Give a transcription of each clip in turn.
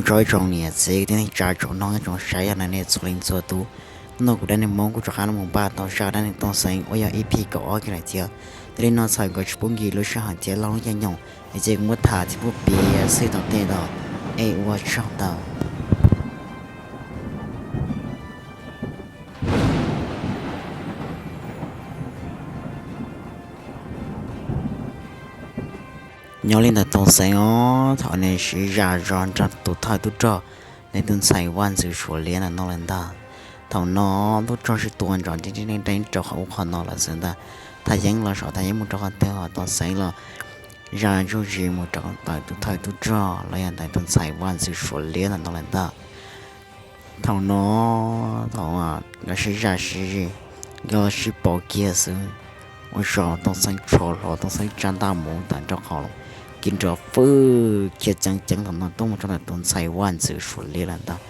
Tsoom niam txiv kwv tij neej tsa tsoom mloog tsoom saib, yog nej txhua leej txhua tus, hnub no kuv Dab Neeg Hmoob kuj rov qab los mus npaj tau zaj Dab Neeg Tooj Xeeb uas yog E P kaum ob kiag lawm thiab. Thiaj li no txhawm nkawd tsis pub nkim lub sij hawm thiab lub caij nyoog, es cia kuv muab tham thiab muab piav xwb tom tej ntawd, es ua tsaug ntau. Nyob li ntawm Tooj Xeeb os, thaum nws siv zam zos nrog tus thawj tub rog, nws tus ntxhais vaj ntxwv Suav Liab ntawm no lawm ntag. Thaum no tub rog sib tua nrov nreeb nreeb rau qhov ub qhov no lawm xwb ntag. Thaj Yeeb los saum, Thaj Yeeb mus rau qhov twg, ho Tooj Xeeb los zam zuj zus mus rau ntawm tus thawj tub rog los yog ntawm tus ntxhais vaj ntxwv Suav Liab ntawm no lawm ntag. Thaum no, thaum nkawd sib zam sib zis, nkawd sib pom kiag xwb, ua rau Tooj Xeeb tsho hlo Tooj Xeeb tsab ntaj mus tawm nraub qaum, kiv nrov fwj khiav ceev ceev thaum no tuaj mus rau ntawm tus ntxhais vaj ntxwv Suav Liab lawm ntag.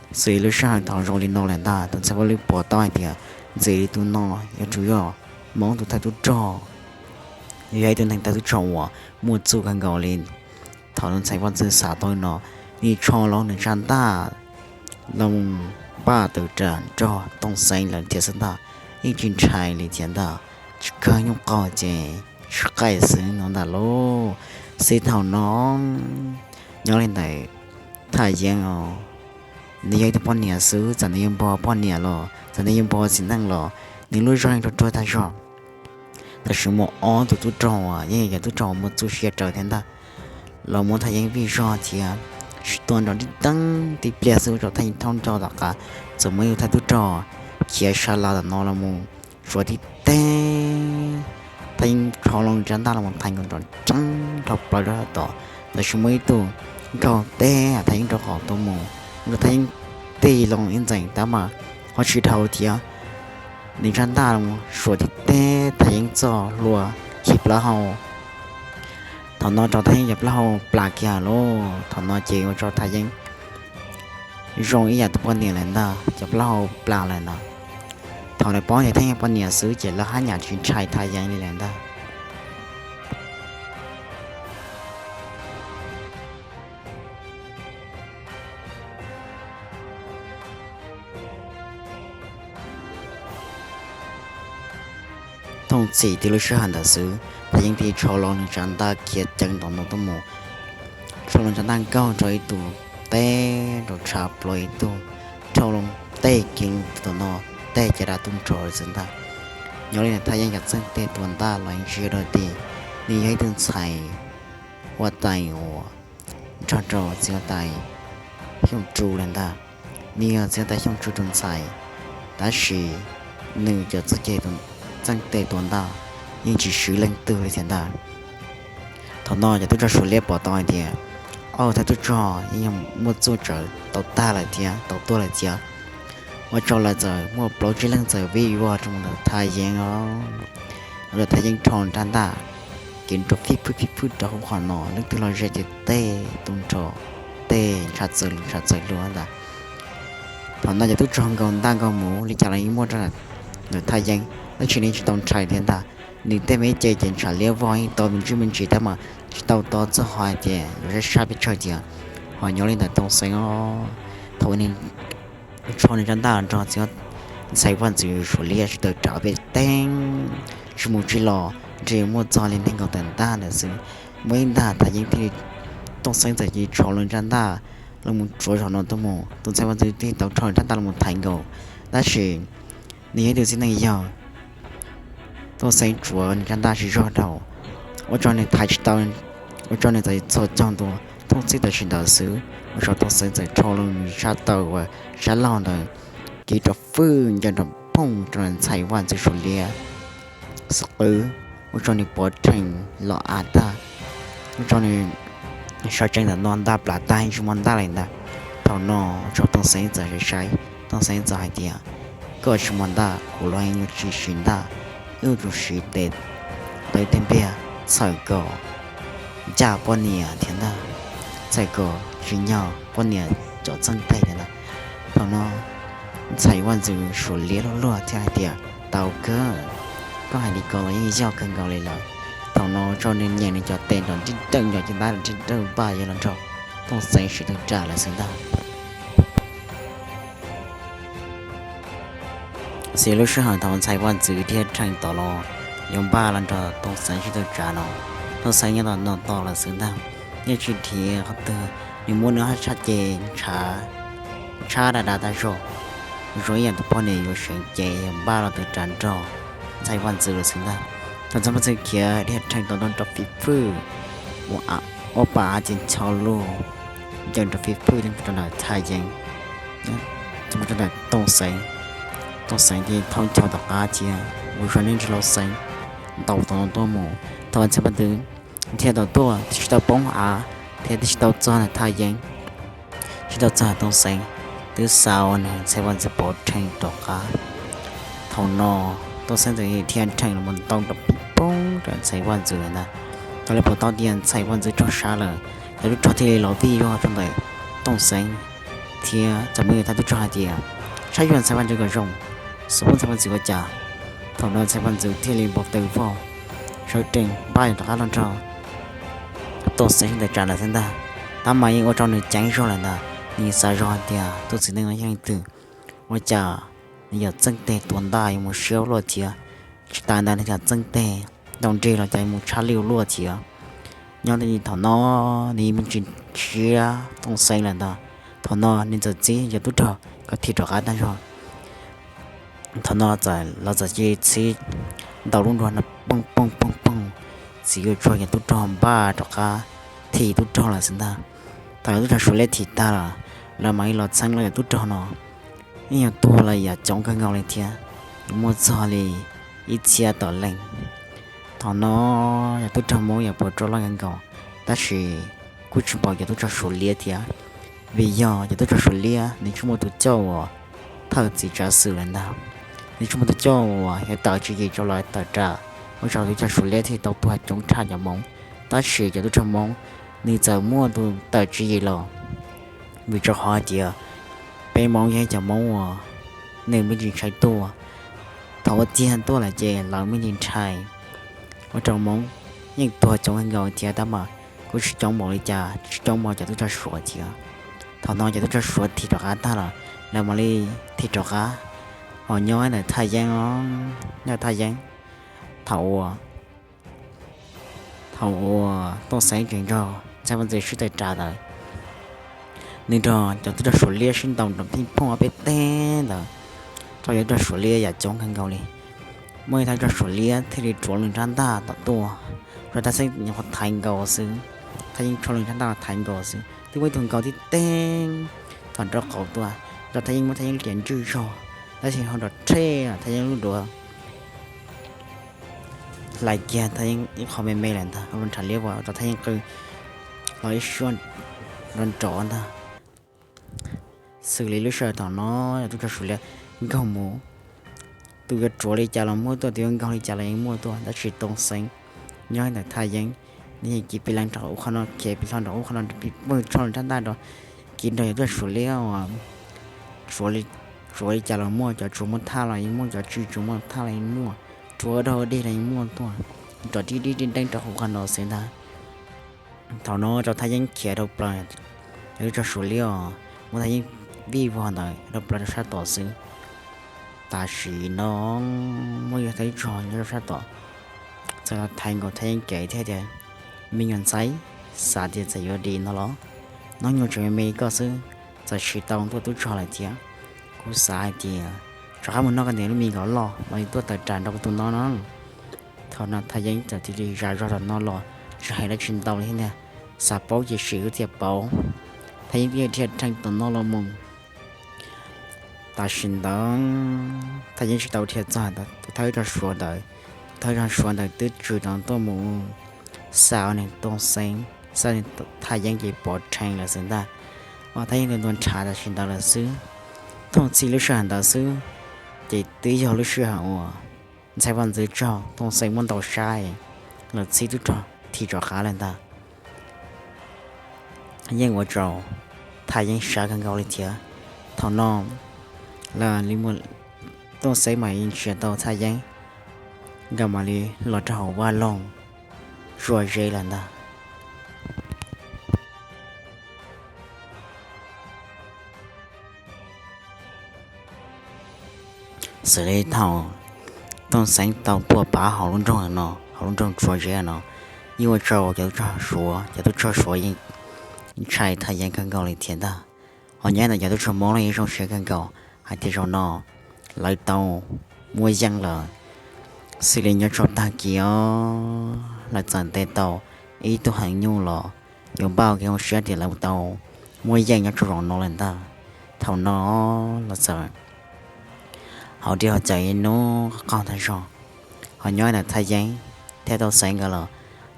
Xws li lub sij hawm thaum zoo li no lawm ntag, tus ntxhais vaj ntxwv pom tau hais tias ntxim li tus no yuav tsum yog Hmoob tus thawj tub rog, yog ib tug neeg thawj tub rog uas muaj txuj kawg nkaus li. Thaum tus ntxhais vaj ntxwv xav tau li no, nws tsho hlo nws tsab ntaj los npaj tawm ram nrog Tooj Xeeb lawm thiab xwb ntag. Yeej tsis ntshai li thiab ntag, tsis kawg nyuj qaug ces tsis qaij xwb no ntag lauj. Xwb thaum no, nyob li ntawd, Thaj Yeeb os, nws yog ib tug poj niam xwb, txawm nws yuav npog poj niam los txawm nws yuav npog txiv neej los, nws lub zog yeej ruaj ruaj tag zog. Tam sim muaj ob tug tub rog uas yeej yog cov tub rog uas muaj txuj siab raws thiab ntag, los muab Thaj Yeeb vij zog thiab sib tua nrov nreeb teeb tib pliag xwb ua rau Thaj Yeeb thaub nco tom qab txawm muaj ib tug thawj tub rog khiav sab laug tom no los mus suav tib teg. Thaj Yeeb rho loo tsab ntaj los mus thaiv nkaus nrov nreeb dhau plaws rau tom, tam sim muaj ib tug nkaug teb Thaj Yeeb rau qhov tuaj mus, ua rau Thaj Yeeb tig loo ib ntxees tab mas ho tsis dhau thiab. Nws tsab ntaj los suav tib teg Thaj Yeeb txoj hlua khi plaub hau. Thaum no rau Thaj Yeeb cov plaub hau plam kiag lauj. Thaum no ces ua rau Thaj Yeeb zoo ib yam tus poj niam lawm ntag, cov plaub hau plam lawm no. Thaum lawv paub tias Thaj Yeeb yog poj niam xwb ces lawv haj yam tsis ntshai Thaj Yeeb li lawm ntag. Thooj txhim tib lub sij hawm ntawd xwb, Thaj Yeeb thiaj rho loo nws tsab ntaj khiav ceev tom no tuaj mus, rho loo tsab ntaj nkaug rau ib tug teb rau tshav plhuav ib tug, rho loo tej kiv tom no tej caj dab tuaj nrho xwb ntag. Nyob li ntawd Thaj Yeeb cov txheej teg tua ntaj los yeej tsis yog dog dig, nws yog ib tug ntxhais huab tais uas nrog rau txiv huab tais Xyooj Tsu lawm ntag. Nws yog txiv huab tais Xyooj Tsu tus ntxhais, tab sis nws cov txheej teg tua ntaj yeej tsis swb leej twg li thiab ntag. Thaum no cov tub rog Suav Liab pom tau hais tias, au, thawj tub rog yeej yog muaj txuj tsawv tau tag lawm thiab tau tuaj lawm thiab. Ua rau lawv txawm muaj plaub tsib leeg txawm vij vog rau mus ntawm Thaj Yeeb os. Ua rau Thaj Yeeb rho tsab ntaj kiv nrov fij phwj fij phwj rau hauv qhov no, leej twg los ze ces tej tua nrho, tej ntshav txawv lug ntshav txawv lug ntag. Thaum no cov tub rog nkaus ntaj nkaus mus li cas los yeej muaj rau ntawm Thaj Yeeb, tab sis nws tsis tau ntshai thiab ntag. Nws tej me ce ces ntshav liab vog yeej tau me ntsis me ntsis tab mas tsis tau tau txog qhov hais tias yuav sab sab pes tsawg tias. Ho nyob li ntawd Tooj Xeeb os, thaum uas nws rho nws tsab ntaj nrog txiv ntxhais vaj ntxwv Suav Liab sib tawm rau pem teeb, tsis mus tsis los, ntshe muaj txog li nees nkaum tawm ntaj ntawd xwb. Muaj ib ntaj Thaj Yeeb thiaj li, Tooj Xeeb txawm cia li rho loo tsab ntaj los mus tsuav zog no tuaj mus, tus ntxhais vaj ntxwv thiaj tau rho tsab ntaj los mus thaiv nkaus. Tab sis nws yog ib tug txiv neej yawg, Tooj Xeeb tsuav nws tsab ntaj tsis zog dhau, ua rau nws thaiv tsis tau, ua rau nws txawm txhos caug ntua. Thooj txhij tam sim ntawd xwb, ua rau Tooj Xeeb txawm rho loo nws sab taw uas sab laug ntawd, kiv rov fwj ncaws nrov phooj rau ntxhais vaj ntxwv Suav Liab xub qwb, ua rau nws pov rhees los av tag, ua rau nws sawv tsees ntawm no ntaj plam tag yeej tsis muaj ntaj li ntag. Thaum no ua rau Tooj Xeeb txawm saib saib, Tooj Xeeb txawm hais tias, koj tsis muaj ntaj, kuv los yeej yuav tsis siv ntaj, wb yuav tsum siv tes tawv tes npiag txhawm kom ncaj poj niam thiab ntag, txhawm kom tsim nyog poj niam cov txheej teg thiab ntag. Thaum no ntxhais vaj ntxwv Suav Liab luag luag thiab hais tias, tau kawg, koj hais li ko los yeej yog kawg nkaus li lawm. Thaum no ua rau nws nyeem nws cov tes nrov nrij dawj, nrov caj dab nrij dawj npaj yuav los nrog Tooj Xeeb sib tw ram lawm xwb ntag. Xws lub sij hawm thaum Ntxhais Vaj Ntxwv thiab Rheej Tom los yuav npaj los nrog Tooj Xeeb sib tw ram no, Tooj Xeeb nyob tom no tos lawm xwb ntag. Yeej tsis dhia qhov twg, nws muab nws haj tshab ces ntshav, tshab da da tag zog, zoo ib yam tus poj niam yuav seev ces yuav npaj los tw ram nrog Ntxhais Vaj Ntxwv lawm xwb ntag. Thaum Ntxhais Vaj Ntxwv khiav thiab Rheej Tom nrog rau fim fwj ua, ua pa ces ncho lug ncaws nrog fim fwj rau ntawm Thaj Yeeb, rau ntawm Tooj Xeeb. Tooj Xeeb ces thau ncho tom qab cia, ua zoo li ntsis laus xeeb ntaus tom no tuaj mus. Thaum Ntxhais Vaj Ntxwv dhia tau tuaj twb tsis tau poob av thiab twb tsis tau txog ntawm Thaj Yeeb, tsis tau txog Tooj Xeeb, twb xa ua nws Ntxhais Vaj Ntxwv pov rhees rov qab. Thaum no Tooj Xeeb txawm dhia rhees los mus ntaus rau pib poob rau Ntxhais Vaj Ntxwv lawm ntag. Thaum lawv pom tau tias Ntxhais Vaj Ntxwv raug sab lawm, cov tub rog thiaj li los vij vog rau ntawm Tooj Xeeb thiab txawm muaj ib tug tub rog hais tias, saib xyuas Ntxhais Vaj Ntxwv kom zoo, xyov puas Ntxhais Vaj Ntxwv ua cas. Thaum no Ntxhais Vaj Ntxwv thiaj li npau taws vog, sawv tsees npaj yuav rov qab los nrog Tooj Xeeb sib tw ram lawm xwb ntag. Tab mas yeej ua rau nws ceeb zog lawm ntag, nws xav zog hais tias tus txiv neej no yog leej twg, ua cas nws yog txeej teg tua ntaj yuav mus siab luaj thiab, tsis tas ntawd nws yog txeej teg ntaus nrig los cas yuav mus tshab liaj luaj thiab. Nyob li thaum no nws yeej me ntsis siab Tooj Xeeb lawm ntag. Thaum no nws txawm txib cov tub rog kom thim rov qab tag zog. Thaum no lawv txawm cia li txhib ntaus lub nruas no pooj pooj pooj pooj, txhij yuav tsuag cov tub rog npaj rov qab thim tub rog lawm xwb ntag. Thaum cov tub rog Suav liab thim tag lawm, lawv mam li los txheeb los cov tub rog no, yeej yog tuag lawm yam coob kawg nkaus li thiab, muaj txog li ib txhiab tawm leej. Thaum no cov tub rog Hmoob yam puas rau loj kawg nkaus, tab sis kuj tsis npaum cov tub rog Suav liab thiab, vim yog cov tub rog Suav liab nws tsis muaj tus coj uas thawj txij tsav xwm lawm ntag. Nws tsis muaj tus coj uas yuav tawm tswv yim rau lawv tawm ram, ua rau cov tub rog Suav liab thiaj tau tuag coob tshaj cov Hmoob. Tab sis cov tub rog Hmoob nws txawm muaj tus tawm tswv yim los, vim rau qhov hais tias peb Hmoob yog ib cov Hmoob uas nws me ntsis ntshai tuag. Thaum ua tiag tuaj lawm ces lawv me ntsis ntshai, ua rau Hmoob yeej tuag coob kawg nkaus thiab tab mas kuj tsis coob npaum li cas, tsis coob npaum cov tub rog Suav thiab. Thaum no cov tub rog Suav thim rov qab tag lawm, lawv mam li thim rov qab, ho nyob ntawm Thaj Yeeb, nyob Thaj Yeeb. Thaum uas, thaum uas Tooj Xeeb tseem nrog Ntxhais Vaj Ntxwv sib tw ram ntawd, nws nrog cov tub rog Suav liab sib ntaus nrov pheej phooj ob peb teg ntawd, rau cov tub rog Suav liab yam coob kawg nkaus li. Muaj ib thaj tub rog Suav liab thiaj li rhuav loo nrab ntaj tom tuaj, rau Thaj Yeeb nyuam qhuav thaiv nkaus xwb. Thaj Yeeb rhuav loo nrab ntaj thaiv nkaus xwb, twb muaj ib tug nkaus tib teg tom nraub qaum tuaj, rau Thaj Yeeb muab Thaj Yeeb riam ntswj zog, tab sis ho nrov rhe Thaj Yeeb lub duav hlais kiag Thaj Yeeb ib qho me me lawm ntag, lub ntshav liab uas rau Thaj Yeeb qw los ib suab nrov nrov ntag. Xws li lub sij hawm thaum no cov tub rog Suav liab nkaug mus, tus yuav rhuav li cas los muaj tuaj, tus yuav nkaug li cas los yeej muaj tuaj, tab sis Tooj Xeeb nyob ntawm Thaj Yeeb, nws yeej kiv pis lees rau ub qho no, khiav pis hlo rau ub qho no, pis pawg rho nrab ntaj rau, kiv nrog cov tub rog Suav liab uas rhuav li cas los muaj, cov tsuas muaj thaj los yeej muaj, cov tsis tsuas muaj thaj los yeej muaj, rhuav dog dig los yeej muaj tuaj, rov dib dib dib deeb rau hauv qhov no xwb ntag. Thaum no rau Thaj Yeeb khiav dhau plaws, cov tub rog Suav liab os muab Thaj Yeeb vij vog ntawd dhau plaws rau sab tod xwb. Tam sim no muaj ib thawj tub rog nyob rau sab tod txawm los thaiv nkaus Thaj Yeeb kev thiab tias, me nyuam ntxhais, xav tias txawm yuav dim no los? Hnub nyoog tseem me me koj xwb, txawm siv tau tuaj tub rog lawm thiab. Kuv xav hais tias rov qab mus noj koj niam lub me nkaus loj los tuaj tawm ram nrog kuv tus no no. Thaum no Thaj Yeeb txawm cia li zam zog tom no los, tsis hais dab tsi ntau li thiab tiag, xav paub ces sim lub tiaj pauv. Thaj Yeeb twb dhia rhees tom no los mus. Tam sim ntawd Thaj Yeeb tsis tau dhia txog tus thawj tub rog Suav ntawd, tus thawj tub rog Suav ntawd twb tswm tom no tuaj mus xa nws Tooj Xeeb, xa nws Thaj Yeeb ces pov rhees lawm xwb ntag. Uas Thaj Yeeb tus ntuas ntshav tam sim ntawd lawm xwb. Thooj txhij lub sij hawm ntawd xwb, ces twb yog lub sij hawm uas Ntxhais Vaj Ntxwv raug Tooj Xeeb muab ntaus sab, lawv txhib tub rog thim rov qab lawm ntag. Yeej ua rau Thaj Yeeb sab kawg nkaus li thiab. Thaum no lawv li muaj, Tooj Xeeb mam li nrhiav tau Thaj Yeeb, nkawd mam li los rau hauv vaj loog tso zeb lawm ntag. Xws li thaum Tooj Xeeb tau tuaj pab hauv lub nroog no, hauv lub nroog Tsuas Zeb no, yeej ua rau cov tub rog Suav, cov tub rog Suav yeej ntshai Thaj Yeeb kawg nkaus li thiab ntag. Ho nyob ntawm cov tub rog Hmoob los yeej zoo siab kawg nkaus hais tias zaum no lawv tau muaj yeej lawm. Xws li nyob rau tag kis os, lawv txawm ntes tau ib tug heev nyuj los yuav npaj kev zoo siab tias lawv tau muaj yeej nyob rau zaum no lawm ntag. Thaum no los txawm haus dej haus cawv ib hnub qaug tag zog. Ho nyob ntawm Thaj Yeeb thiab Tooj Xeeb nkawd los,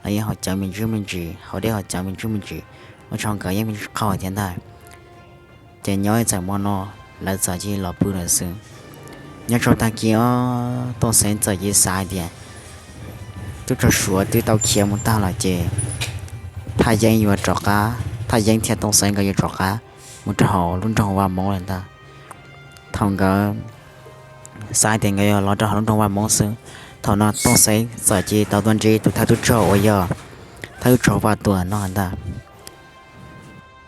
lawv yeej haus cawv me ntsis me ntsis, haus dej haus cawv me ntsis me ntsis, ua rau nkawd yeej me ntsis qaug thiab ntag. Ces nyob txawm hmo no lawv txawm cia li los pw lawm xwb. Nyob rau tag kis os, Tooj Xeeb txawm cia li xav hais tias tub rog Suav twb tau khiav mus tag lawm ces Thaj Yeeb yuav rov qab, Thaj Yeeb thiab Tooj Xeeb nkawd yuav rov qab mus rau hauv lub nroog Vaj Moov lawm ntag. Thaum nkawd xav hais tias nkawd yuav los rau hauv lub nroog Vaj Moov xwb, thaum no Tooj Xeeb txawm cia li tau tuaj ntsib tus thawj tub rog uas yog thawj tub rog Vaj Tuam no ntag.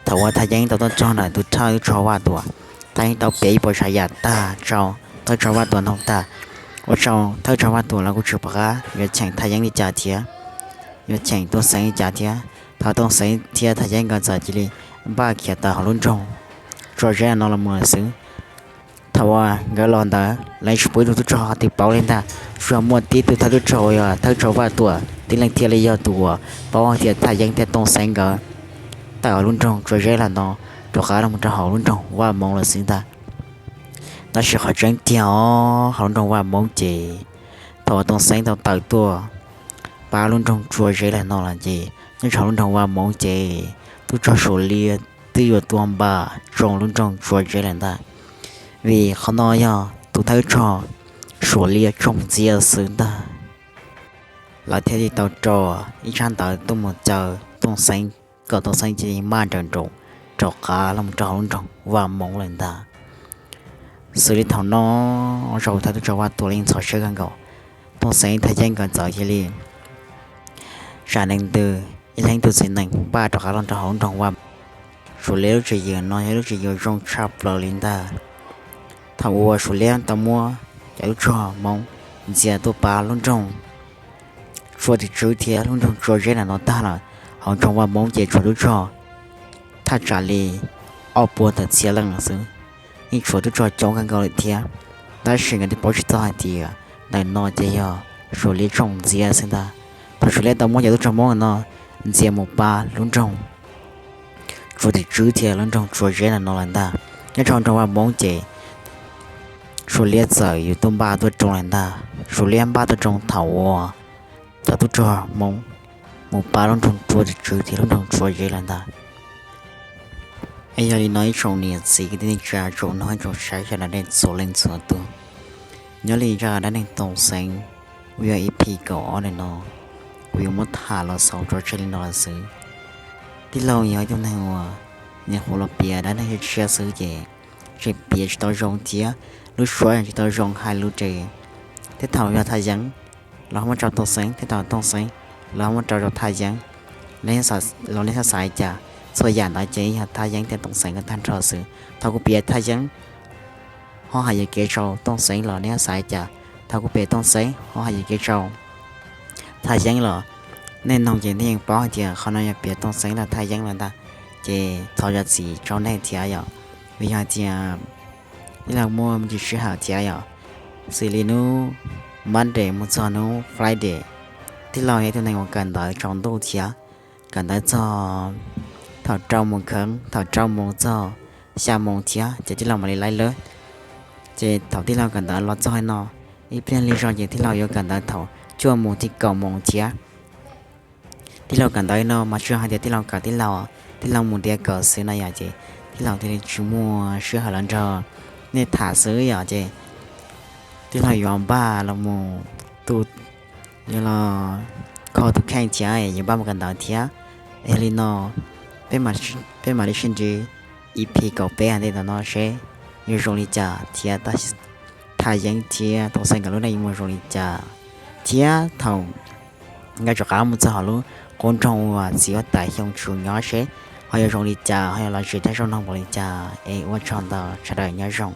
Thaum uas Thaj Yeeb tau tuaj txog ntawm tus thawj tub rog Vaj Tuam, Thaj Yeeb tau piav ib puas tsav yam tag rau thawj tub rog Vaj Tuam mloog tag, ua rau thawj tub rog Vaj Tuam los kuj tsis pom qab yuav cheem Thaj Yeeb li cas thiab, yuav cheem Tooj Xeeb li cas thiab. Thaum Tooj Xeeb thiab Thaj Yeeb nkawd txawm cia li npaj khiav tawm hauv lub nroog Tsuas Zeb no los mus lawm xwb. Thaum uas nkawd los ntawd lawv tsis pub ib tug tub rog twg paub li ntag, tsuas yog muaj tib tug thawj tub rog uas yog thawj tub rog Vaj Tuam tib leeg thiaj li yog tus uas paub hais tias Thaj Yeeb thiab Tooj Xeeb nkawd tawm hauv lub nroog Tsuas Zeb los no rov qab los rau hauv lub nroog Vaj Moov lawm xwb ntag. Tab sis qhov tseeb tiag os, hauv lub nroog Vaj Moov ces thaum uas Tooj Xeeb tau tawm tuaj pab lub nroog Tsuas Zeb los no lawm ces nyob rau hauv lub nroog Vaj Moov ces tub rog Suav Liab twb yuav tuaj npaj tsoo lub nroog Tsuas Zeb lawm ntag. Vim qhov no yog tus thawj tub rog Suav Liab tsoo ntxiv xwb ntag. Lawv thiaj li tau rau ib tsab ntawv tuaj mus caw Tooj Xeeb kom Tooj Xeeb cia li maj nrawm nroos rov qab los rau hauv lub nroog Vaj Moov lawm ntag. Xws li thaum no, ua rau thawj tub rog Vaj Tuam los yeej ntxhov siab kawg nkaus. Tooj Xeeb Thaj Yeeb nkawd txawm cia li zam nees ntws ib leeg ib tug txiv nees npaj rov qab los rau hauv lub nroog Vaj Moov. Suav Liab lub tswv yim no yog lub tswv yim zoo tshaj plaws li ntag. Thaum uas Suav Liab tau muab cov tub rog Hmoob ntxias tuaj pab lub nroog Tsuas Tim Tswv thiab lub nroog Tsuas Zeb no tag lawm, hauv nroog Vaj Moov ces tshuav tub rog thaj tsam li ob puas tawm txhiab leej xwb, yeej tshuav tub rog coob kawg nkaus lawm thiab. Tab sis nkawd twb paub tsis txog hais tias ntawm no ces yog Suav Liab tsoo ntxiv xwb ntag. Thaum Suav Liab tau muab cov tub rog Hmoob no ntxias mus pab lub nroog Tsuas Tim Tswv thiab lub nroog Tsuas Zeb no lawm ntag, nyob rau nroog Vaj Moov ces Suav Liab txawm yuav tuaj npaj tuaj tsoo lawm ntag. Suav Liab npaj tuaj tsoo thaum uas cov tub rog Hmoob mus pab lub nroog Tsuas Tim Tswv thiab lub nroog Tsuas Zeb lawm ntag. Es yog li no ib tsoom niam txiv kwv tij neej tsa tsoom mloog tsoom saib sawv daws nej txhua leej txhua tus, nyob li zaj dab neeg Tooj Xeeb uas yog E P kaum ob ntawm no, kuv yuav muab tham los xaus tso tseg li no lawm xwb. Tij laug yog ib tug neeg uas nyuam qhuav los piav dab neeg tshiab tshiab xwb ces tseem piav tsis tau zoo thiab lub suab tsis tau zoo hais lus ces tej thaum yog Thaj Yeeb los ho muab rau Tooj Xeeb, tej thaum Tooj Xeeb los ho muab rau rau Thaj Yeeb. Los nej xav xav li cas, txhua yam ntawd ces yog Thaj Yeeb thiab Tooj Xeeb nkawd tag nrho xwb. Thaum kuv piav Thaj Yeeb ho hais yuam kev rau Tooj Xeeb los nej xav li cas, thaum kuv piav Tooj Xeeb ho hais yuam kev rau Thaj Yeeb los nej mloog ces nej yeej paub hais tias qhov no yog piav Tooj Xeeb los Thaj Yeeb lawm ntag. Ces thov zam txim rau nej thiab yom, vim yog hais tias tij laug muaj me ntsis sij hawm thiab yom. Xws li hnub Monday mus txog hnub Friday, tij laug yog ib tug neeg uas kawm ntawv tsaus ntuj thiab, kawm ntawv txog thaum rau moos kheev, thaum rau moos txog xya moos thiab ces tij laug mam li laij lawb. Ces thaum tij laug kawm ntawv los txog no, ib pliag li zog ces tij laug yuav kawm ntawv thaum cuaj moos thiab kaum moos thiab. Tij laug kawm ntawv no mas tsis yog hais tias tij laug kawm tij laug, tij laug mus ntiav kawm xwb no yom, ces tij laug thiaj li tsis muaj sij hawm los nrog nej tham xwb yom. Ces tij laug yuav npaj los mus tu, yuav los kho tus kheej thiab yuav npaj mus kawm ntawv thiab. Yog li no peb mam li sib ntsib E P kaum peb ntej tom no seb yuav zoo li cas thiab Thaj Yeeb thiab Tooj Xeeb nkawd lub neej yuav mus zoo li cas, thiab thaum nkawd rov qab mus txog hauv lub qub nroog uas txiv huab tais Xyooj Tshwm nyob seb ho yuav zoo li cas, ho yuav los zem thiab zoo mloog npaum li cas. Es ua tsaug ntau, sawv daws nyob zoo.